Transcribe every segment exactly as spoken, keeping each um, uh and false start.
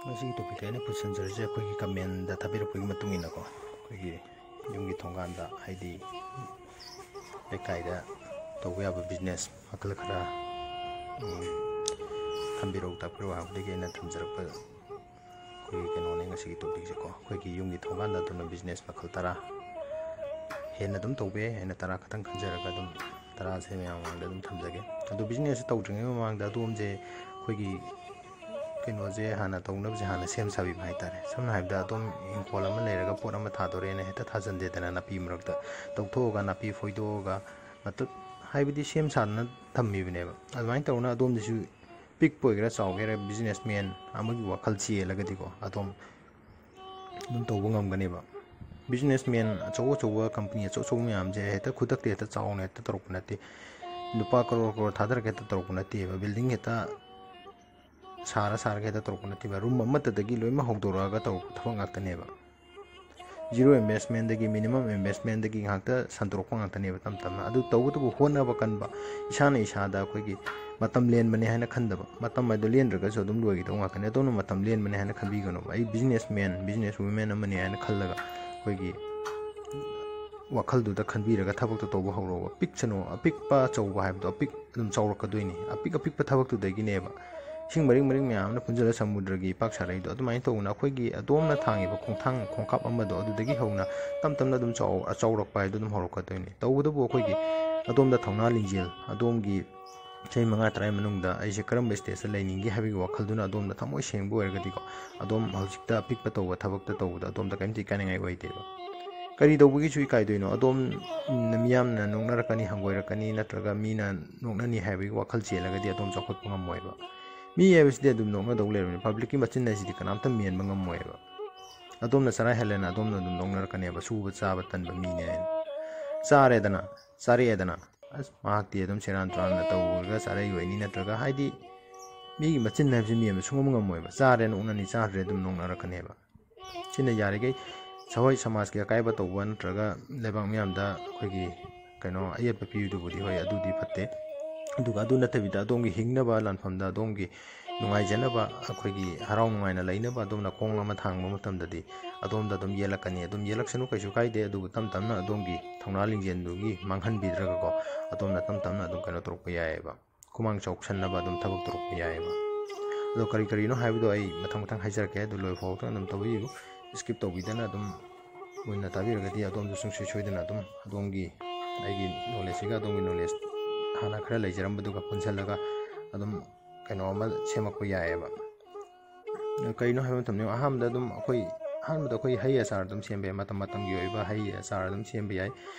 ꯃꯁꯤꯒꯤ ꯇꯣꯄꯤꯛꯇ ꯑꯩꯅ ꯄꯨꯁꯤꯟꯖꯔꯤꯁꯦ ꯑꯩꯈꯣꯏꯒꯤ ꯀꯃꯦꯟꯗ ꯊꯥꯕꯤꯔꯛꯄꯒꯤ ꯃꯇꯨꯡ ꯏꯟꯅꯀꯣ, ꯑꯩꯈꯣꯏꯒꯤ ꯌꯨꯝꯒꯤ ꯊꯣꯡꯒꯥꯟꯗ, ꯍꯥꯏꯗꯤ ꯂꯩꯀꯥꯏꯗ ꯇꯧꯕ ꯌꯥꯕ ꯕꯤꯖꯤꯅꯦꯁ ꯃꯈꯜ ꯈꯔ, ꯎꯝ, ꯊꯝꯕꯤꯔꯛꯎ, ꯇꯥꯛꯄꯤꯔꯛꯎ ꯍꯥꯏꯕꯗꯒꯤ ꯑꯩꯅ ꯊꯝꯖꯔꯛꯄ ꯑꯩꯈꯣꯏꯒꯤ ꯀꯩꯅꯣꯅꯦ ꯉꯁꯤꯒꯤ ꯇꯣꯄꯤꯛꯁꯦꯀꯣ꯫ ꯑꯩꯈꯣꯏꯒꯤ ꯌꯨꯝꯒꯤ ꯊꯣꯡꯒꯥꯟꯗ ꯑꯗꯨꯅ ꯕꯤꯖꯤꯅꯦꯁ ꯃꯈꯜ ꯇꯔꯥ ꯍꯦꯟꯅ ꯑꯗꯨꯝ ꯇꯧꯕ ꯌꯥꯏ꯫ ꯑꯩꯅ ꯇꯔꯥ ꯈꯛꯇꯪ ꯈꯟꯖꯔꯒ ꯑꯗꯨꯝ ꯇꯔꯥꯁꯦ ꯃꯌꯥꯝ ꯃꯃꯥꯡꯗ ꯑꯗꯨꯝ ꯊꯝꯖꯒꯦ꯫ ꯑꯗꯣ ꯕꯤꯖꯤꯅꯦꯁꯁꯦ ꯇꯧꯗ꯭ꯔꯤꯉꯩ ꯃꯃꯥꯡꯗ ꯑꯗꯣꯝꯁꯦ ꯑꯩꯈꯣꯏꯒꯤ ꯀꯩꯅꯣꯁꯦ ꯍꯥꯟꯅ ꯇꯧꯅꯕꯁꯦ ꯍꯥꯟꯅ ꯁꯦꯝ ꯁꯥꯕꯤꯕ ꯍꯥꯏꯇꯥꯔꯦ꯫ ꯁꯝꯅ ꯍꯥꯏꯔꯕꯗ ꯑꯗꯣꯝ ꯏꯪꯈꯣꯜ ꯑꯃ ꯂꯩꯔꯒ ꯄꯣꯠ ꯑꯃ ꯊꯥꯗꯣꯔꯦꯅ ꯍꯦꯛꯇ ꯊꯥꯖꯟꯗꯦꯗꯅ, ꯅꯥꯄꯤ ꯃꯔꯛꯇ ꯇꯧꯊꯣꯛꯑꯒ ꯅꯥꯄꯤ ꯐꯣꯏꯗꯣꯛꯑꯒ ꯃꯇꯠ ꯍꯥꯏꯕꯗꯤ ꯁꯦꯝ ꯁꯥꯗꯅ ꯊꯝꯃꯤꯕꯅꯦꯕ꯫ ꯑꯗꯨꯃꯥꯏꯅ ꯇꯧꯅ ꯑꯗꯣꯝꯗꯁꯨ ꯄꯤꯛꯄ ꯑꯣꯏꯒꯦꯔꯥ ꯆꯥꯎꯒꯦꯔꯥ ꯕꯤꯖꯤꯅꯦꯁ ꯃꯦꯟ ꯑꯃꯒꯤ ꯋꯥꯈꯜ ꯆꯦꯜꯂꯒꯗꯤꯀꯣ, ꯑꯗꯣꯝ ꯑꯗꯨꯝ ꯇꯧꯕ ꯉꯝꯒꯅꯦꯕ꯫ ꯕꯤꯖꯤꯅꯦꯁ ꯃꯦꯟ ꯑꯆꯧ ꯑꯆꯧꯕ ꯀꯝꯄꯅꯤ ꯑꯆꯧ ꯑꯆꯧꯕ ꯃꯌꯥꯝꯁꯦ ꯍꯦꯛꯇ ꯈꯨꯗꯛꯇ ꯍꯦꯛꯇ ꯆꯥꯎꯅ ꯍꯦꯛꯇ ꯇꯧꯔꯛꯄ ꯅꯠꯇꯦ꯫ ꯂꯨꯄꯥ ꯀꯔꯣꯔ ꯀꯔꯣꯔ ꯊꯥꯗꯔꯒ ꯍꯦꯛꯇ ꯇꯧꯔꯛꯄ ꯅꯠꯇꯦꯕ꯫ ꯕꯤꯜꯗꯤꯡ ꯍꯦꯛꯇ ꯁꯥꯔ ꯁꯥꯔꯒ ꯍꯦꯛꯇ ꯇꯧꯔꯛꯄ ꯅꯠꯇꯦꯕ꯫ ꯔꯨꯝ ꯑꯃꯠꯇꯗꯒꯤ ꯂꯣꯏꯅꯃꯛ ꯍꯧꯗꯣꯔꯛꯑꯒ ꯇꯧꯔꯛꯄ ꯊꯕꯛ ꯉꯥꯛꯇꯅꯦꯕ꯫ ꯖꯤꯔꯣ ꯏꯟꯚꯦꯁꯃꯦꯟꯗꯒꯤ, ꯃꯤꯅꯤꯃꯝ ꯏꯟꯚꯦꯁꯃꯦꯟꯗꯒꯤ ꯉꯥꯛꯇ ꯁꯟꯗꯣꯔꯛꯄ ꯉꯥꯛꯇꯅꯦꯕ ꯇꯞ ꯇꯞꯅ꯫ ꯑꯗꯨ ꯇꯧꯕꯇꯕꯨ ꯍꯣꯠꯅꯕ ꯀꯟꯕ, ꯏꯁꯥꯅ ꯏꯁꯥꯗ ꯑꯩꯈꯣꯏꯒꯤ ꯃꯇꯝ ꯂꯦꯟꯕꯅꯦ ꯍꯥꯏꯅ ꯈꯟꯗꯕ, ꯃꯇꯝ ꯍꯥꯏꯗꯣ ꯂꯦꯟꯗ꯭ꯔꯒꯁꯨ ꯑꯗꯨꯝ ꯂꯣꯏꯒꯗꯧ ꯉꯥꯛꯇꯅꯦ꯫ ꯑꯗꯣꯝꯅ ꯃꯇꯝ ꯂꯦꯟꯕꯅꯦ ꯍꯥꯏꯅ ꯈꯟꯕꯤꯒꯅꯨꯕ꯫ ꯑꯩ ꯕꯤꯖꯤꯅꯦꯁ ꯃꯦꯟ, ꯕꯤꯖꯤꯅꯦꯁ ꯋꯨꯃꯦꯟ ꯑꯃꯅꯤ ꯍꯥꯏꯅ ꯈꯜꯂꯒ ꯑꯩꯈꯣꯏꯒꯤ ꯋꯥꯈꯜꯗꯨꯗ ꯈꯟꯕꯤꯔꯒ ꯊꯕꯛꯇꯣ ꯇꯧꯕ ꯍꯧꯔꯛꯑꯣꯕ꯫ ꯄꯤꯛꯁꯅꯨ, ꯑꯄꯤꯛꯄ ꯑꯆꯧꯕ ꯍꯥꯏꯕꯗꯣ ꯑꯄꯤꯛ ꯑꯗꯨꯝ ꯆꯥꯎꯔꯛꯀꯗꯣꯏꯅꯤ꯫ ꯑꯄꯤꯛ ꯑꯄꯤꯛꯄ ꯊꯕꯛꯇꯨꯗꯒꯤꯅꯦꯕ ꯏꯁꯤꯡ ꯃꯔꯤꯛ ꯃꯔꯤꯛ ꯃꯌꯥꯝ ꯑꯃꯅ ꯄꯨꯟꯁꯤꯜꯂ ꯁꯃꯨꯗ꯭ꯔꯒꯤ ꯏꯄꯥꯛ ꯁꯥꯔꯛꯏꯗꯣ꯫ ꯑꯗꯨꯃꯥꯏꯅ ꯇꯧꯗꯅ ꯑꯩꯈꯣꯏꯒꯤ ꯑꯗꯣꯝꯅ ꯊꯥꯡꯉꯤꯕ ꯈꯣꯡꯊꯥꯡ ꯈꯣꯡꯀꯥꯞ ꯑꯃꯗꯣ ꯑꯗꯨꯗꯒꯤ ꯍꯧꯅ ꯇꯞ ꯇꯞꯅ ꯑꯗꯨꯝ ꯆꯥꯎ-, ꯆꯥꯎꯔꯛꯄ ꯍꯥꯏꯗꯣ ꯑꯗꯨꯝ ꯍꯧꯔꯛꯀꯗꯣꯏꯅꯤ꯫ ꯇꯧꯕꯇꯕꯨ ꯑꯩꯈꯣꯏꯒꯤ ꯑꯗꯣꯝꯗ ꯊꯧꯅꯥ ꯂꯤꯡꯖꯦꯜ, ꯑꯗꯣꯝꯒꯤ ꯆꯍꯤ ꯃꯉꯥ ꯇꯔꯥꯒꯤ ꯃꯅꯨꯡꯗ ꯑꯩꯁꯦ ꯀꯔꯝꯕ ꯁ꯭ꯇꯦꯖꯇ ꯂꯩꯅꯤꯡꯒꯦ ꯍꯥꯏꯕꯒꯤ ꯋꯥꯈꯜꯗꯨꯅ ꯑꯗꯣꯝꯗ ꯊꯃꯣꯏ ꯁꯦꯡꯕ ꯑꯣꯏꯔꯒꯗꯤꯀꯣ, ꯑꯗꯣꯝ ꯍꯧꯖꯤꯛꯇ ꯑꯄꯤꯛꯄ ꯇꯧꯕ, ꯊꯕꯛꯇ ꯇꯧꯕꯗ ꯑꯗꯣꯝꯗ ꯀꯔꯤꯝꯇ ꯏꯀꯥꯏꯅꯤꯡꯉꯥꯏ ꯑꯣꯏꯗꯦꯕ꯫ ꯀꯔꯤ ꯇꯧꯕꯒꯤꯁꯨ ꯏꯀꯥꯏꯗꯣꯏꯅꯣ? ꯑꯗꯣꯝ ꯃꯤꯌꯥꯝꯅ ꯅꯣꯛꯅꯔꯛꯀꯅꯤ, ꯍꯪꯒꯣꯏꯔꯛꯀꯅꯤ, ꯅꯠꯇ꯭ꯔꯒ ꯃꯤꯅ ꯅꯣꯛꯅꯅꯤ ꯍꯥꯏꯕꯒꯤ ꯋꯥꯈꯜ ꯆꯦꯜꯂꯒꯗꯤ ꯑꯗꯣꯝ ꯆꯥꯎꯈꯠꯄ ꯉꯝꯃꯣꯏꯕ꯫ ꯃꯤ ꯍꯥꯏꯕꯁꯤꯗꯤ ꯑꯗꯨꯝ ꯅꯣꯛꯅꯗꯧ ꯂꯩꯔꯕꯅꯤ꯫ ꯄꯕ꯭ꯂꯤꯛꯀꯤ ꯃꯆꯤꯟ ꯍꯥꯏꯁꯤꯗꯤ ꯀꯅꯥꯝꯇ ꯃꯦꯟꯕ ꯉꯝꯃꯣꯏꯕ꯫ ꯑꯗꯣꯝꯅ ꯆꯔꯥ ꯍꯦꯜꯂꯦꯅ ꯑꯗꯣꯝꯅ ꯑꯗꯨꯝ ꯅꯣꯛꯅꯔꯛꯀꯅꯦꯕ, ꯁꯨꯕ ꯆꯥꯕ ꯇꯟꯕ ꯃꯤꯅꯦ ꯍꯥꯏꯅ꯫ ꯆꯥꯔꯦꯗꯅ, ꯆꯥꯔꯛꯑꯦꯗꯅ, ꯑꯁ, ꯃꯍꯥꯛꯇꯤ ꯑꯗꯨꯝ ꯁꯦꯔꯥꯟ ꯇꯨꯔꯥꯟꯅ ꯇꯧꯔꯒ ꯆꯥꯔꯛꯏ ꯑꯣꯏꯅꯤ, ꯅꯠꯇ꯭ꯔꯒ ꯍꯥꯏꯗꯤ ꯃꯤꯒꯤ ꯃꯆꯤꯟ ꯍꯥꯏꯕꯁꯤ ꯃꯦꯟꯕ ꯁꯨꯡꯉꯝ ꯉꯝꯃꯣꯏꯕ꯫ ꯆꯥꯔꯦ ꯅꯣꯛꯅꯅꯤ, ꯆꯥꯗ꯭ꯔꯦ ꯑꯗꯨꯝ ꯅꯣꯛꯅꯔꯛꯀꯅꯦꯕ꯫ ꯁꯤꯅ ꯌꯥꯔꯤꯈꯩ ꯁꯍꯣꯏ ꯁꯃꯥꯖꯀꯤ ꯑꯀꯥꯏꯕ ꯇꯧꯕ ꯅꯠꯇ꯭ꯔꯒ ꯂꯩꯕꯥꯛ ꯃꯤꯌꯥꯝꯗ ꯑꯩꯈꯣꯏꯒꯤ ꯀꯩꯅꯣ ꯑꯌꯦꯠꯄ ꯄꯤꯕꯗꯨꯕꯨꯗꯤ ꯍꯣꯏ, ꯑꯗꯨꯗꯤ ꯐꯠꯇꯦ꯫ ꯑꯗꯨꯒ ꯑꯗꯨ ꯅꯠꯇꯕꯤꯗ ꯑꯗꯣꯝꯒꯤ ꯍꯤꯡꯅꯕ ꯂꯥꯟꯐꯝꯗ ꯑꯗꯣꯝꯒꯤ ꯅꯨꯡꯉꯥꯏꯖꯅꯕ, ꯑꯩꯈꯣꯏꯒꯤ ꯍꯔꯥꯎ ꯅꯨꯡꯉꯥꯏꯅ ꯂꯩꯅꯕ ꯑꯗꯣꯝꯅ ꯈꯣꯡ ꯑꯃ ꯊꯥꯡꯕ ꯃꯇꯝꯗꯗꯤ ꯑꯗꯣꯝꯗ ꯑꯗꯨꯝ ꯌꯦꯠꯂꯛꯀꯅꯤ꯫ ꯑꯗꯨꯝ ꯌꯦꯠꯂꯛꯁꯅꯨ, ꯀꯩꯁꯨ ꯀꯥꯏꯗꯦ, ꯑꯗꯨꯕꯨ ꯇꯞ ꯇꯞꯅ ꯑꯗꯣꯝꯒꯤ ꯊꯧꯅꯥ ꯂꯤꯡꯖꯦꯜꯗꯨꯒꯤ ꯃꯥꯡꯍꯟꯕꯤꯗ꯭ꯔꯒꯀꯣ, ꯑꯗꯣꯝꯅ ꯇꯞ ꯇꯞꯅ ꯑꯗꯨꯝ ꯀꯩꯅꯣ ꯇꯧꯔꯛꯄ ꯌꯥꯏꯑꯕ, ꯈꯨꯃꯥꯡ ꯆꯥꯎꯁꯟꯅꯕ ꯑꯗꯨꯝ ꯊꯕꯛ ꯇꯧꯔꯛꯄ ꯌꯥꯏꯑꯕ꯫ ꯑꯗꯣ ꯀꯔꯤ ꯀꯔꯤꯅꯣ ꯍꯥꯏꯕꯗꯣ ꯑꯩ ꯃꯊꯪ ꯃꯊꯪ ꯍꯥꯏꯖꯔꯛꯀꯦ, ꯑꯗꯨ ꯂꯣꯏ ꯐꯥꯎꯕꯗ ꯑꯗꯨꯝ ꯇꯧꯕꯤꯌꯨ, skip ꯇꯧꯕꯤꯗꯅ ꯑꯗꯨꯝ ꯃꯨꯟꯅ ꯇꯥꯕꯤꯔꯒꯗꯤ ꯑꯗꯣꯝꯁꯨ ꯁꯨꯡꯁꯣꯏ ꯁꯣꯏꯗꯅ ꯑꯗꯨꯝ ꯑꯗꯣꯝꯒꯤ, ꯑꯩꯒꯤ ꯅꯣꯂꯦꯖꯁꯤꯒ ꯑꯗꯣꯝꯒꯤ ꯅꯣꯂꯦꯖ ꯍꯥꯟꯅ ꯈꯔ ꯂꯩꯖꯔꯝꯕꯗꯨꯒ ꯄꯨꯟꯁꯤꯜꯂꯒ ꯑꯗꯨꯝ ꯀꯩꯅꯣ ꯑꯃ ꯁꯦꯝꯃꯛꯄ ꯌꯥꯏꯑꯕ꯫ ꯀꯩꯅꯣ ꯍꯥꯏꯕ ꯃꯇꯝꯗ, ꯑꯍꯥꯟꯕꯗ ꯑꯗꯨꯝ ꯑꯩꯈꯣꯏ, ꯑꯍꯥꯟꯕꯗ ꯑꯩꯈꯣꯏ ꯍꯩ ꯑꯆꯥꯔ ꯑꯗꯨꯝ ꯁꯦꯝꯕ ꯌꯥꯏ, ꯃꯇꯝ ꯃꯇꯝꯒꯤ ꯑꯣꯏꯕ ꯍꯩ ꯑꯆꯥꯔ ꯑꯗꯨꯝ ꯁꯦꯝꯕ ꯌꯥꯏ,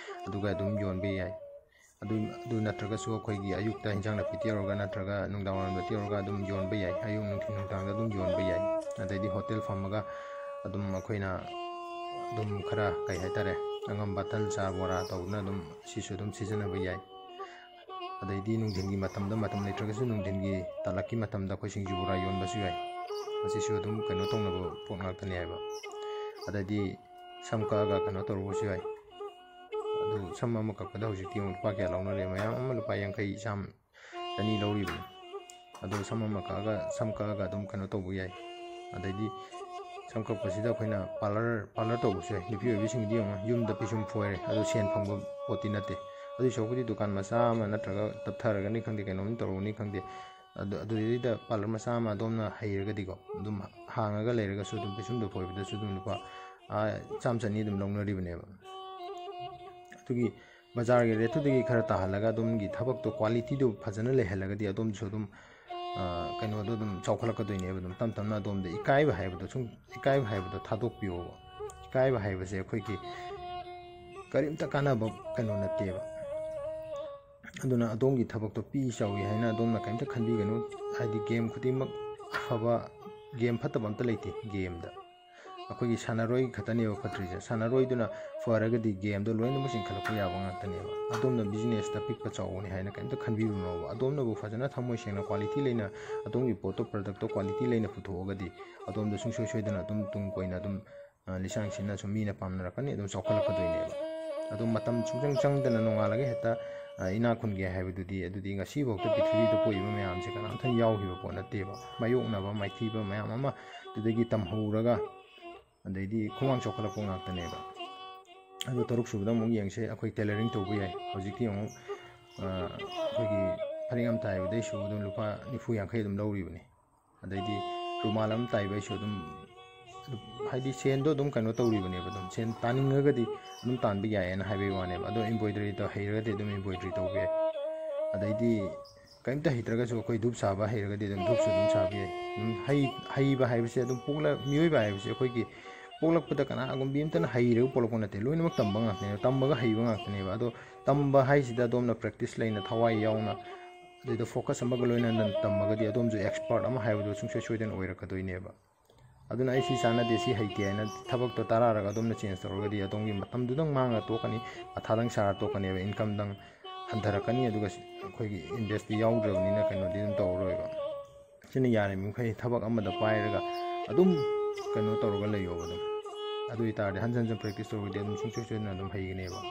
ꯑꯗꯨꯒ ꯑꯗꯨꯝ ꯌꯣꯟꯕ ꯌꯥꯏ꯫ ꯑꯗꯨ, ꯑꯗꯨ ꯅꯠꯇ꯭ꯔꯒꯁꯨ ꯑꯩꯈꯣꯏꯒꯤ ꯑꯌꯨꯛꯇ ꯍꯤꯟꯖꯥꯡ ꯅꯥꯄꯤ ꯇꯦꯛꯎꯔꯒ ꯅꯠꯇ꯭ꯔꯒ ꯅꯨꯡꯗꯥꯡ ꯋꯥꯏꯔꯝꯗ ꯇꯦꯛꯎꯔꯒ ꯑꯗꯨꯝ ꯌꯣꯟꯕ ꯌꯥꯏ, ꯑꯌꯨꯛ ꯅꯨꯡꯊꯤꯜ ꯅꯨꯡꯗꯥꯡꯗ ꯑꯗꯨꯝ ꯌꯣꯟꯕ ꯌꯥꯏ꯫ ꯑꯗꯩꯗꯤ ꯍꯣꯇꯦꯜ ꯐꯝꯃꯒ ꯑꯗꯨꯝ ꯑꯩꯈꯣꯏꯅ ꯑꯗꯨꯝ ꯈꯔ, ꯀꯩ ꯍꯥꯏꯇꯥꯔꯦ, ꯑꯉꯝꯕ ꯇꯟ, ꯆꯥ, ꯕꯣꯔꯥ ꯇꯧꯗꯨꯅ ꯑꯗꯨꯝ ꯁꯤꯁꯨ ꯑꯗꯨꯝ ꯁꯤꯖꯤꯟꯅꯕ ꯌꯥꯏ꯫ ꯑꯗꯩꯗꯤ ꯅꯨꯡꯊꯤꯜꯒꯤ ꯃꯇꯝꯗ, ꯃꯇꯝ ꯂꯩꯇ꯭ꯔꯒꯁꯨ ꯅꯨꯡꯊꯤꯜꯒꯤ ꯇꯥꯂꯛꯀꯤ ꯃꯇꯝꯗ ꯑꯩꯈꯣꯏ ꯁꯤꯡꯖꯨ ꯕꯣꯔꯥ ꯌꯣꯟꯕꯁꯨ ꯌꯥꯏ꯫ ꯃꯁꯤꯁꯨ ꯑꯗꯨꯝ ꯀꯩꯅꯣ ꯇꯧꯅꯕ ꯄꯣꯠ ꯉꯥꯛꯇꯅꯦ ꯍꯥꯏꯕ꯫ ꯑꯗꯩꯗꯤ ꯁꯝ ꯀꯛꯑꯒ ꯀꯩꯅꯣ ꯇꯧꯔꯨꯕꯁꯨ ꯌꯥꯏ꯫ ꯑꯗꯨ ꯁꯝ ꯑꯃ ꯀꯛꯄꯗ ꯍꯧꯖꯤꯛꯇꯤ ꯑꯃꯨꯛ ꯂꯨꯄꯥ ꯀꯌꯥ ꯂꯧꯅꯔꯦ? ꯃꯌꯥꯝ ꯑꯃ ꯂꯨꯄꯥ ꯌꯥꯡꯈꯩ, ꯆꯥꯝ, ꯆꯅꯤ ꯂꯧꯔꯤꯕꯅꯤ꯫ ꯑꯗꯣ ꯁꯝ ꯑꯃ ꯀꯛꯑꯒ, ꯁꯝ ꯀꯛꯑꯒ ꯑꯗꯨꯝ ꯀꯩꯅꯣ ꯇꯧꯕ ꯌꯥꯏ꯫ ꯑꯗꯩꯗꯤ ꯁꯝ ꯀꯛꯄꯁꯤꯗ ꯑꯩꯈꯣꯏꯅ ꯄꯥꯔꯂꯔ, ꯄꯥꯔꯂꯔ ꯇꯧꯕꯁꯨ ꯌꯥꯏ꯫ ꯅꯨꯄꯤ ꯑꯣꯏꯕꯤꯁꯤꯡꯗꯤ ꯌꯦꯡꯉꯣ, ꯌꯨꯝꯗ ꯄꯤꯁꯨꯝ ꯐꯣꯏꯔꯦ, ꯑꯗꯨ ꯁꯦꯟ ꯐꯪꯕ ꯄꯣꯠꯇꯤ ꯅꯠꯇꯦ꯫ ꯑꯗꯨꯏ ꯁꯔꯨꯛꯄꯨꯗꯤ ꯗꯨꯀꯥꯟ ꯃꯆꯥ ꯑꯃ ꯅꯠꯇ꯭ꯔꯒ ꯇꯞꯊꯔꯒꯅꯤ ꯈꯪꯗꯦ, ꯀꯩꯅꯣꯝ ꯇꯧꯔꯨꯅꯤ ꯈꯪꯗꯦ, ꯑꯗꯨ, ꯑꯗꯨꯗꯩꯗ ꯄꯥꯔꯂꯔ ꯃꯆꯥ ꯑꯃ ꯑꯗꯣꯝꯅ ꯍꯩꯔꯒꯗꯤꯀꯣ, ꯑꯗꯨꯝ ꯍꯥꯡꯉꯒ ꯂꯩꯔꯒꯁꯨ ꯑꯗꯨꯝ ꯄꯤꯁꯨꯝꯗꯣ ꯐꯣꯏꯕꯗꯁꯨ ꯑꯗꯨꯝ ꯂꯨꯄꯥ, ꯑꯥ, ꯆꯥꯝ ꯆꯅꯤ ꯑꯗꯨꯝ ꯂꯧꯅꯔꯤꯕꯅꯦꯕ꯫ ꯑꯗꯨꯒꯤ ꯕꯖꯥꯔꯒꯤ ꯔꯦꯠꯇꯨꯗꯒꯤ ꯈꯔ ꯇꯥꯍꯜꯂꯒ ꯑꯗꯣꯝꯒꯤ ꯊꯕꯛꯇꯣ, ꯀ꯭ꯋꯥꯂꯤꯇꯤꯗꯣ ꯐꯖꯅ ꯂꯩꯍꯜꯂꯒꯗꯤ ꯑꯗꯣꯝꯁꯨ ꯑꯗꯨꯝ, ꯑ, ꯀꯩꯅꯣꯗꯣ ꯑꯗꯨꯝ ꯆꯥꯎꯈꯠꯂꯛꯀꯗꯣꯏꯅꯦꯕ꯫ ꯑꯗꯨꯝ ꯇꯞ ꯇꯞꯅ ꯑꯗꯣꯝꯗ ꯏꯀꯥꯏꯕ ꯍꯥꯏꯕꯗꯣ, ꯁꯨꯝ ꯏꯀꯥꯏꯕ ꯍꯥꯏꯕꯗꯣ ꯊꯥꯗꯣꯛꯄꯤꯌꯣꯕ꯫ ꯏꯀꯥꯏꯕ ꯍꯥꯏꯕꯁꯦ ꯑꯩꯈꯣꯏꯒꯤ ꯀꯔꯤꯝꯇ ꯀꯥꯟꯅꯕ ꯀꯩꯅꯣ ꯅꯠꯇꯦꯕ꯫ ꯑꯗꯨꯅ ꯑꯗꯣꯝꯒꯤ ꯊꯕꯛꯇꯣ ꯄꯤ ꯆꯥꯎꯏ ꯍꯥꯏꯅ ꯑꯗꯣꯝꯅ ꯀꯔꯤꯝꯇ ꯈꯟꯕꯤꯒꯅꯨ꯫ ꯍꯥꯏꯗꯤ game ꯈꯨꯗꯤꯡꯃꯛ ꯑꯐꯕ, game ꯐꯠꯇꯕ ꯑꯝꯇ ꯂꯩꯇꯦ gameꯗ꯫ ꯑꯩꯈꯣꯏꯒꯤ ꯁꯥꯟꯅꯔꯣꯏ ꯈꯛꯇꯅꯦꯕ ꯐꯠꯇ꯭ꯔꯤꯁꯦ꯫ ꯁꯥꯟꯅꯔꯣꯏꯗꯨꯅ ꯐꯔꯒꯗꯤ gameꯗꯣ ꯂꯣꯏꯅꯃꯛ ꯆꯤꯡꯈꯠꯂꯛꯄ ꯌꯥꯕ ꯉꯥꯛꯇꯅꯦꯕ꯫ ꯑꯗꯣꯝꯅ businessꯇ ꯄꯤꯛꯄ ꯆꯥꯎꯕꯅꯤ ꯍꯥꯏꯅ ꯀꯔꯤꯝꯇ ꯈꯟꯕꯤꯔꯨꯅꯣꯕ꯫ ꯑꯗꯣꯝꯅꯕꯨ ꯐꯖꯅ ꯊꯝꯃꯣꯏ ꯁꯦꯡꯅ quality ꯂꯩꯅ ꯑꯗꯣꯝꯒꯤ ꯄꯣꯠꯇꯣ, productꯇꯣ quality ꯂꯩꯅ ꯄꯨꯊꯣꯛꯑꯒꯗꯤ ꯑꯗꯣꯝꯗ ꯁꯨꯡꯁꯣꯏ ꯁꯣꯏꯗꯅ ꯑꯗꯨꯝ ꯇꯨꯡ ꯀꯣꯏꯅ ꯑꯗꯨꯝ, ꯑ, ꯂꯤꯁꯥꯡ ꯁꯤꯠꯅ ꯁꯨꯝ ꯃꯤꯅ ꯄꯥꯝꯅꯔꯛꯀꯅꯤ, ꯑꯗꯨꯝ ꯆꯥꯎꯈꯠꯂꯛꯀꯗꯣꯏꯅꯦꯕ꯫ ꯑꯗꯣ ꯃꯇꯝ ꯁꯨꯡꯆꯪ ꯆꯪꯗꯅ ꯅꯣꯡꯉꯥꯜꯂꯒ ꯍꯦꯛꯇ, ꯏꯅꯥꯛ ꯈꯨꯟꯒꯦ ꯍꯥꯏꯕꯗꯨꯗꯤ, ꯑꯗꯨꯗꯤ ꯉꯁꯤꯐꯥꯎꯗ ꯄ꯭ꯔꯤꯊꯤꯕꯤꯗ ꯄꯣꯛꯏꯕ ꯃꯌꯥꯝꯁꯦ ꯀꯅꯥꯝꯇ ꯌꯥꯎꯈꯤꯕ ꯄꯣꯠ ꯅꯠꯇꯦꯕ꯫ ꯃꯥꯌꯣꯛꯅꯕ, ꯃꯥꯏꯊꯤꯕ ꯃꯌꯥꯝ ꯑꯃ ꯑꯗꯨꯗꯒꯤ ꯇꯝꯍꯧꯔꯒ, ꯑꯗꯩꯗꯤ ꯈꯣꯡꯃꯥꯡ ꯆꯥꯎꯈꯠꯂꯛꯄ ꯉꯥꯛꯇꯅꯦꯕ꯫ ꯑꯗꯣ ꯇꯔꯨꯛ ꯁꯨꯕꯗ ꯑꯃꯨꯛ ꯌꯦꯡꯁꯦ, ꯑꯩꯈꯣꯏ tailoring ꯇꯧꯕ ꯌꯥꯏ꯫ ꯍꯧꯖꯤꯛꯇꯤ ꯑꯃꯨꯛ, ꯑ, ꯑꯩꯈꯣꯏꯒꯤ ꯐꯅꯦꯛ ꯑꯃ ꯇꯥꯏꯕꯗꯩꯁꯨ ꯑꯗꯨꯝ ꯂꯨꯄꯥ ꯅꯤꯐꯨ ꯌꯥꯡꯈꯩ ꯑꯗꯨꯝ ꯂꯧꯔꯤꯕꯅꯤ꯫ ꯑꯗꯩꯗꯤ ꯔꯨꯃꯥꯜ ꯑꯃ ꯇꯥꯏꯕꯩꯁꯨ ꯑꯗꯨꯝ, ꯍꯥꯏꯗꯤ ꯁꯦꯟꯗꯣ ꯑꯗꯨꯝ ꯀꯩꯅꯣ ꯇꯧꯔꯤꯕꯅꯦꯕ, ꯑꯗꯨꯝ ꯁꯦꯟ ꯇꯥꯅꯤꯡꯉꯒꯗꯤ ꯑꯗꯨꯝ ꯇꯥꯟꯕ ꯌꯥꯏꯌꯦꯅ ꯍꯥꯏꯕꯒꯤ ꯋꯥꯅꯦꯕ꯫ ꯑꯗꯣ embroidery ꯇꯧ ꯍꯩꯔꯒꯗꯤ ꯑꯗꯨꯝ embroidery ꯇꯧꯕ ꯌꯥꯏ꯫ ꯑꯗꯩꯗꯤ ꯀꯔꯤꯝꯇ ꯍꯩꯇ꯭ꯔꯒꯁꯨ ꯑꯩꯈꯣꯏ ꯙꯨꯞ ꯁꯥꯕ ꯍꯩꯔꯒꯗꯤ ꯑꯗꯨꯝ ꯙꯨꯞꯁꯨ ꯑꯗꯨꯝ ꯁꯥꯕ ꯌꯥꯏ꯫ ꯑꯗꯨꯝ ꯍꯩ-, ꯍꯩꯕ ꯍꯥꯏꯕꯁꯦ ꯑꯗꯨꯝ ꯄꯣꯛꯂꯛ-, ꯃꯤꯑꯣꯏꯕ ꯍꯥꯏꯕꯁꯦ ꯑꯩꯈꯣꯏꯒꯤ ꯄꯣꯛꯂꯛꯄꯗ ꯀꯅꯥꯒꯨꯝꯕꯤ ꯑꯝꯇꯅ ꯍꯩꯔꯒ ꯄꯣꯛꯂꯛꯄ ꯅꯠꯇꯦ, ꯂꯣꯏꯅꯃꯛ ꯇꯝꯕ ꯉꯥꯛꯇꯅꯦꯕ, ꯇꯝꯕꯒ ꯍꯩꯕ ꯉꯥꯛꯇꯅꯦꯕ꯫ ꯑꯗꯣ ꯇꯝꯕ ꯍꯥꯏꯁꯤꯗ ꯑꯗꯣꯝꯅ practice ꯂꯩꯅ, ꯊꯋꯥꯏ ꯌꯥꯎꯅ, ꯑꯗꯨꯗ focus ꯑꯃꯒ ꯂꯣꯏꯅꯅ ꯇꯝꯃꯒꯗꯤ ꯑꯗꯣꯝꯁꯨ expert ꯑꯃ ꯍꯥꯏꯕꯗꯣ ꯁꯨꯡꯁꯣꯏ ꯁꯣꯏꯗꯅ ꯑꯣꯏꯔꯛꯀꯗꯣꯏꯅꯦꯕ꯫ ꯑꯗꯨꯅ ꯑꯩ ꯁꯤ ꯆꯥꯟꯅꯗꯦ, ꯁꯤ ꯍꯩꯇꯦ ꯍꯥꯏꯅ ꯊꯕꯛꯇꯣ ꯇꯔꯥꯔꯒ ꯑꯗꯣꯝꯅ change ꯇꯧꯔꯒꯗꯤ ꯑꯗꯣꯝꯒꯤ ꯃꯇꯝꯗꯨꯗꯪ ꯃꯥꯡꯉ ꯇꯣꯛꯀꯅꯤ, ꯃꯊꯥꯗꯪ ꯁꯥꯔ ꯇꯣꯛꯀꯅꯦꯕ, incomeꯗꯪ ꯍꯟꯊꯔꯛꯀꯅꯤ, ꯑꯗꯨꯒ ꯑꯩꯈꯣꯏꯒꯤ investꯇꯤ ꯌꯥꯎꯗ꯭ꯔꯕꯅꯤꯅ ꯀꯩꯅꯣꯗꯤ ꯑꯗꯨꯝ ꯇꯧꯔꯔꯣꯏꯕ꯫ ꯁꯤꯅ ꯌꯥꯔꯤꯕ ꯃꯈꯩ ꯊꯕꯛ ꯑꯃꯗ ꯄꯥꯏꯔꯒ ꯑꯗꯨꯝ ꯀꯩꯅꯣ ꯇꯧꯔꯒ ꯂꯩꯌꯣꯕ ꯑꯗꯨꯝ꯫ ꯑꯗꯨ ꯑꯣꯏꯇꯥꯔꯗꯤ ꯍꯟꯖꯟ ꯍꯟꯖꯟ practice ꯇꯧꯔꯒꯗꯤ ꯑꯗꯨꯝ ꯁꯨꯡꯁꯣꯏ ꯁꯣꯏꯗꯅ ꯑꯗꯨꯝ ꯍꯩꯒꯅꯦꯕ꯫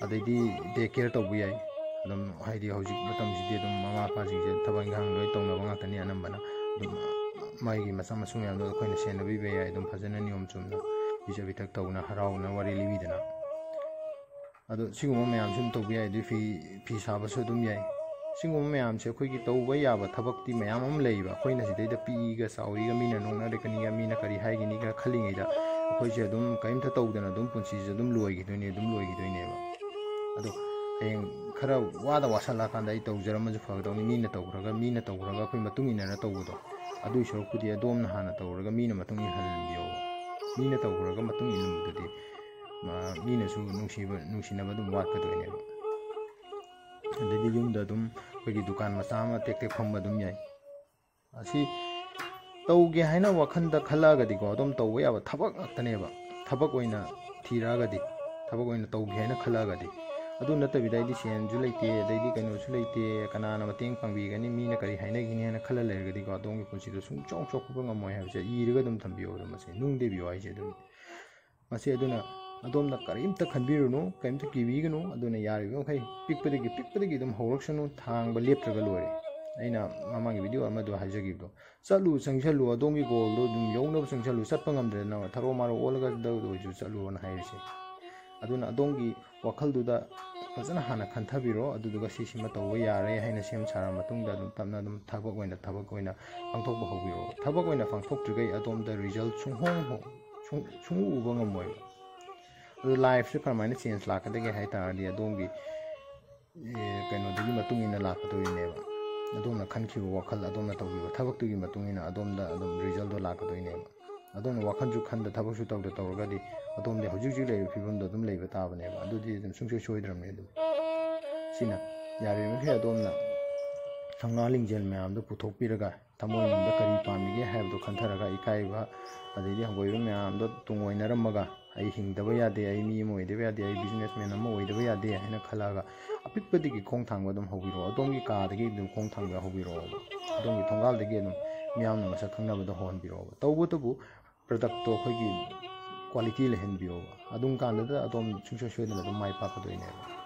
ꯑꯗꯩꯗꯤ day care ꯇꯧꯕ ꯌꯥꯏ꯫ ꯑꯗꯨꯝ ꯍꯥꯏꯗꯤ ꯍꯧꯖꯤꯛ ꯃꯇꯝꯁꯤꯗꯤ ꯑꯗꯨꯝ ꯃꯃꯥ ꯃꯄꯥꯁꯤꯡꯁꯦ ꯊꯕꯛ ꯏꯪꯈꯥꯡ ꯂꯣꯏ ꯇꯧꯅꯕ ꯉꯥꯛꯇꯅꯤ ꯑꯅꯝꯕꯅ꯫ ꯑꯗꯨꯝ ꯃꯥꯒꯤ ꯃꯆꯥ ꯃꯁꯨ ꯃꯌꯥꯝꯗꯣ ꯑꯩꯈꯣꯏꯅ ꯁꯦꯟꯅꯕꯤꯕ ꯌꯥꯏ ꯑꯗꯨꯝ ꯐꯖꯅ ꯅꯤꯌꯣꯝ ꯆꯨꯝꯅ ꯄꯤꯖ ꯄꯤꯊꯛ ꯇꯧꯅ ꯍꯔꯥꯎꯅ ꯋꯥꯔꯤ ꯂꯤꯕꯤꯗꯅ꯫ ꯑꯗꯣ ꯁꯤꯒꯨꯝꯕ ꯃꯌꯥꯝꯁꯨ ꯑꯗꯨꯝ ꯇꯧꯕ ꯌꯥꯏ꯫ ꯑꯗꯨ ꯐꯤ, ꯐꯤ ꯁꯥꯕꯁꯨ ꯑꯗꯨꯝ ꯌꯥꯏ꯫ ꯁꯤꯒꯨꯝꯕ ꯃꯌꯥꯝꯁꯦ ꯑꯩꯈꯣꯏꯒꯤ ꯇꯧꯕ ꯌꯥꯕ ꯊꯕꯛꯇꯤ ꯃꯌꯥꯝ ꯑꯃ ꯂꯩꯌꯦꯕ꯫ ꯑꯩꯈꯣꯏꯅ ꯁꯤꯗꯩꯗ ꯄꯤꯛꯏꯒ ꯆꯥꯎꯔꯤꯒ ꯃꯤꯅ ꯅꯣꯛꯅꯔꯛꯀꯅꯤꯒ ꯃꯤꯅ ꯀꯔꯤ ꯍꯥꯏꯒꯅꯤꯒ ꯈꯜꯂꯤꯉꯩꯗ ꯑꯩꯈꯣꯏꯁꯦ ꯑꯗꯨꯝ ꯀꯔꯤꯝꯇ ꯇꯧꯗꯅ ꯑꯗꯨꯝ ꯄꯨꯟꯁꯤꯁꯦ ꯑꯗꯨꯝ ꯂꯣꯏꯈꯤꯗꯣꯏꯅꯦ, ꯑꯗꯨꯝ ꯂꯣꯏꯈꯤꯗꯣꯏꯅꯦꯕ꯫ ꯑꯗꯣ ꯍꯌꯦꯡ ꯈꯔ ꯋꯥꯗ ꯋꯥꯁꯜꯂꯛꯑꯀꯥꯟꯗ ꯑꯩ ꯇꯧꯖꯔꯝꯃꯁꯨ ꯐꯒꯗꯧꯅꯤ꯫ ꯃꯤꯅ ꯇꯧꯈ꯭ꯔꯒ, ꯃꯤꯅ ꯇꯧꯈ꯭ꯔꯒ ꯑꯩꯈꯣꯏ ꯃꯇꯨꯡ ꯏꯟꯅꯔ ꯇꯧꯕꯗꯣ, ꯑꯗꯨꯏ ꯁꯔꯨꯛꯄꯨꯗꯤ ꯑꯗꯣꯝꯅ ꯍꯥꯟꯅ ꯇꯧꯔꯒ ꯃꯤꯅ ꯃꯇꯨꯡ ꯏꯟꯍꯟꯕꯤꯌꯣꯕ꯫ ꯃꯤꯅ ꯇꯧꯈ꯭ꯔꯒ ꯃꯇꯨꯡ ꯏꯟꯕꯗꯨꯗꯤ, ꯃꯥ, ꯃꯤꯅꯁꯨ ꯅꯨꯡꯁꯤꯕ, ꯅꯨꯡꯁꯤꯅꯕ ꯑꯗꯨꯝ ꯋꯥꯠꯀꯗꯣꯏꯅꯦꯕ꯫ ꯑꯗꯩꯗꯤ ꯌꯨꯝꯗ ꯑꯗꯨꯝ ꯑꯩꯈꯣꯏꯒꯤ ꯗꯨꯀꯥꯟ ꯃꯆꯥ ꯑꯃ ꯇꯦꯛ ꯇꯦꯛ ꯐꯝꯕ ꯑꯗꯨꯝ ꯌꯥꯏ꯫ ꯑꯁꯤ ꯇꯧꯒꯦ ꯍꯥꯏꯅ ꯋꯥꯈꯜꯗ ꯈꯜꯂꯛꯑꯒꯗꯤꯀꯣ, ꯑꯗꯨꯝ ꯇꯧꯕ ꯌꯥꯕ ꯊꯕꯛ ꯉꯥꯛꯇꯅꯦꯕ꯫ ꯊꯕꯛ ꯑꯣꯏꯅ ꯊꯤꯔꯛꯑꯒꯗꯤ, ꯊꯕꯛ ꯑꯣꯏꯅ ꯇꯧꯒꯦ ꯍꯥꯏꯅ ꯈꯜꯂꯛꯑꯒꯗꯤ꯫ ꯑꯗꯨ ꯅꯠꯇꯕꯤꯗ ꯑꯩꯗꯤ ꯁꯦꯟꯁꯨ ꯂꯩꯇꯦ, ꯑꯗꯩꯗꯤ ꯀꯩꯅꯣꯁꯨ ꯂꯩꯇꯦ, ꯀꯅꯥꯅ ꯃꯇꯦꯡ ꯄꯥꯡꯕꯤꯒꯅꯤ, ꯃꯤꯅ ꯀꯔꯤ ꯍꯥꯏꯅꯈꯤꯅꯤ ꯍꯥꯏꯅ ꯈꯜꯂ ꯂꯩꯔꯒꯗꯤꯀꯣ, ꯑꯗꯣꯝꯒꯤ ꯄꯨꯟꯁꯤꯗꯣ ꯁꯨꯡꯆꯥꯎ ꯆꯥꯎꯈꯠꯄ ꯉꯝꯃꯣꯏ ꯍꯥꯏꯕꯁꯦ ꯏꯔꯒ ꯑꯗꯨꯝ ꯊꯝꯕꯤꯌꯣ꯫ ꯑꯗꯨꯝ ꯃꯁꯤ ꯅꯨꯡ ꯗꯦꯕꯤꯌꯣ ꯍꯥꯏꯁꯦ ꯑꯗꯨꯝ꯫ ꯃꯁꯤ ꯑꯗꯨꯅ ꯑꯗꯣꯝꯅ ꯀꯔꯤꯝꯇ ꯈꯟꯕꯤꯔꯨꯅꯨ, ꯀꯔꯤꯝꯇ ꯀꯤꯕꯤꯒꯅꯨ꯫ ꯑꯗꯨꯅ ꯌꯥꯔꯤꯕ ꯃꯈꯩ ꯄꯤꯛꯄꯗꯒꯤ, ꯄꯤꯛꯄꯗꯒꯤ ꯑꯗꯨꯝ ꯍꯧꯔꯛꯁꯅꯨ, ꯊꯥꯡꯕ ꯂꯦꯞꯇ꯭ꯔꯒ ꯂꯣꯏꯔꯦ꯫ ꯑꯩꯅ ꯃꯃꯥꯡꯒꯤ ꯚꯤꯗꯤꯑꯣ ꯑꯃꯗꯣ ꯍꯥꯏꯖꯈꯤꯕꯗꯣ, ꯆꯠꯂꯨ, ꯆꯪꯁꯜꯂꯨ, ꯑꯗꯣꯝꯒꯤ ꯒꯣꯜꯗꯣ ꯑꯗꯨꯝ ꯌꯧꯅꯕ ꯆꯪꯁꯜꯂꯨ, ꯆꯠꯄ ꯉꯝꯗ꯭ꯔꯦꯗꯅ ꯊꯔꯣ ꯃꯥꯔꯣ ꯑꯣꯜꯂꯒꯗ ꯑꯣꯏꯔꯁꯨ ꯆꯠꯂꯨꯅ ꯍꯥꯏꯔꯤꯁꯦ꯫ ꯑꯗꯨꯅ ꯑꯗꯣꯝꯒꯤ ꯋꯥꯈꯜꯗꯨꯗ ꯐꯖꯅ ꯍꯥꯟꯅ ꯈꯟꯊꯕꯤꯔꯣ, ꯑꯗꯨꯗꯨꯒ ꯁꯤꯁꯤꯃ ꯇꯧꯕ ꯌꯥꯔꯦ ꯍꯥꯏꯅ ꯁꯦꯝ ꯁꯥꯔ ꯃꯇꯨꯡꯗ ꯑꯗꯨꯝ ꯇꯞꯅ ꯑꯗꯨꯝ ꯊꯕꯛ ꯑꯣꯏꯅ, ꯊꯕꯛ ꯑꯣꯏꯅ ꯄꯥꯡꯊꯣꯛꯄ ꯍꯧꯕꯤꯔꯣ꯫ ꯊꯕꯛ ꯑꯣꯏꯅ ꯄꯥꯡꯊꯣꯛꯇ꯭ꯔꯤꯈꯩ ꯑꯗꯣꯝꯗ ꯔꯤꯖꯜ ꯁꯨꯡꯍꯣꯡ ꯍꯣ-, ꯁꯨꯡ-, ꯁꯨꯡꯎ ꯎꯕ ꯉꯝꯃꯣꯏꯕ꯫ ꯑꯗꯨ ꯂꯥꯏꯐꯁꯦ ꯀꯔꯝꯍꯥꯏꯅ ꯆꯦꯟꯖ ꯂꯥꯛꯀꯗꯒꯦ ꯍꯥꯏ ꯇꯥꯔꯗꯤ ꯑꯗꯣꯝꯒꯤ, ꯑꯦ, ꯀꯩꯅꯣꯗꯨꯒꯤ ꯃꯇꯨꯡ ꯏꯟꯅ ꯂꯥꯛꯀꯗꯣꯏꯅꯦꯕ꯫ ꯑꯗꯣꯝꯅ ꯈꯟꯈꯤꯕ ꯋꯥꯈꯜ, ꯑꯗꯣꯝꯅ ꯇꯧꯈꯤꯕ ꯊꯕꯛꯇꯨꯒꯤ ꯃꯇꯨꯡ ꯏꯟꯅ ꯑꯗꯣꯝꯗ ꯑꯗꯨꯝ ꯔꯤꯖꯜꯗꯣ ꯂꯥꯛꯀꯗꯣꯏꯅꯦꯕ꯫ ꯑꯗꯣꯝꯅ ꯋꯥꯈꯜꯁꯨ ꯈꯟꯗ ꯊꯕꯛꯁꯨ ꯇꯧꯗ ꯇꯧꯔꯒꯗꯤ ꯑꯗꯣꯝꯗꯤ ꯍꯧꯖꯤꯛ ꯍꯧꯖꯤꯛ ꯂꯩꯔꯤꯕ ꯐꯤꯕꯝꯗꯣ ꯑꯗꯨꯝ ꯂꯩꯕ ꯇꯥꯕꯅꯦꯕ꯫ ꯑꯗꯨꯗꯤ ꯑꯗꯨꯝ ꯁꯨꯡꯁꯣꯏ ꯁꯣꯏꯗ꯭ꯔꯕꯅꯦ꯫ ꯑꯗꯨꯝ ꯁꯤꯅ ꯌꯥꯔꯤꯕꯃꯈꯩ ꯑꯗꯣꯝꯅ ꯊꯧꯅꯥ ꯂꯤꯡꯖꯦꯜ ꯃꯌꯥꯝꯗꯣ ꯄꯨꯊꯣꯛꯄꯤꯔꯒ ꯊꯃꯣꯏꯅꯨꯡꯗ ꯀꯔꯤ ꯄꯥꯝꯃꯤꯒꯦ ꯍꯥꯏꯕꯗꯣ ꯈꯟꯊꯔꯒ ꯏꯀꯥꯏꯕ ꯑꯗꯩꯗꯤ ꯍꯪꯒꯣꯏꯕ ꯃꯌꯥꯝꯗꯣ ꯇꯨꯡ ꯑꯣꯏꯅꯔꯝꯃꯒ ꯑꯩ ꯍꯤꯡꯗꯕ ꯌꯥꯗꯦ, ꯑꯩ ꯃꯤ ꯑꯃ ꯑꯣꯏꯗꯕ ꯌꯥꯗꯦ, ꯑꯩ ꯕꯤꯖꯤꯅꯦꯁꯃꯦꯟ ꯑꯃ ꯑꯣꯏꯗꯕ ꯌꯥꯗꯦ ꯍꯥꯏꯅ ꯈꯜꯂꯛꯑꯒ ꯑꯄꯤꯛꯄꯗꯒꯤ ꯈꯣꯡ ꯊꯥꯡꯕ ꯑꯗꯨꯝ ꯍꯧꯕꯤꯔꯛꯑꯣ꯫ ꯑꯗꯣꯝꯒꯤ ꯀꯥꯗꯒꯤ ꯑꯗꯨꯝ ꯈꯣꯡ ꯊꯥꯡꯕ ꯍꯧꯕꯤꯔꯛꯑꯣꯕ꯫ ꯑꯗꯣꯝꯒꯤ ꯊꯣꯡꯒꯥꯜꯗꯒꯤ ꯑꯗꯨꯝ ꯃꯤꯌꯥꯝꯅ ꯃꯁꯛ ꯈꯪꯅꯕꯗꯣ ꯍꯧꯍꯟꯕꯤꯔꯛꯑꯣꯕ꯫ ꯇꯧꯕꯇꯕꯨ ꯄ꯭ꯔꯗꯛꯇꯣ ꯑꯩꯈꯣꯏꯒꯤ ꯀ꯭ꯋꯥꯂꯤꯇꯤ ꯂꯩꯍꯟꯕꯤꯌꯣꯕ꯫ ꯑꯗꯨꯝ ꯀꯥꯟꯗꯨꯗ ꯑꯗꯣꯝ ꯁꯨꯡꯁꯣꯏ ꯁꯣꯏꯗꯅ ꯑꯗꯨꯝ ꯃꯥꯏ ꯄꯥꯛꯀꯗꯣꯏꯅꯦꯕ꯫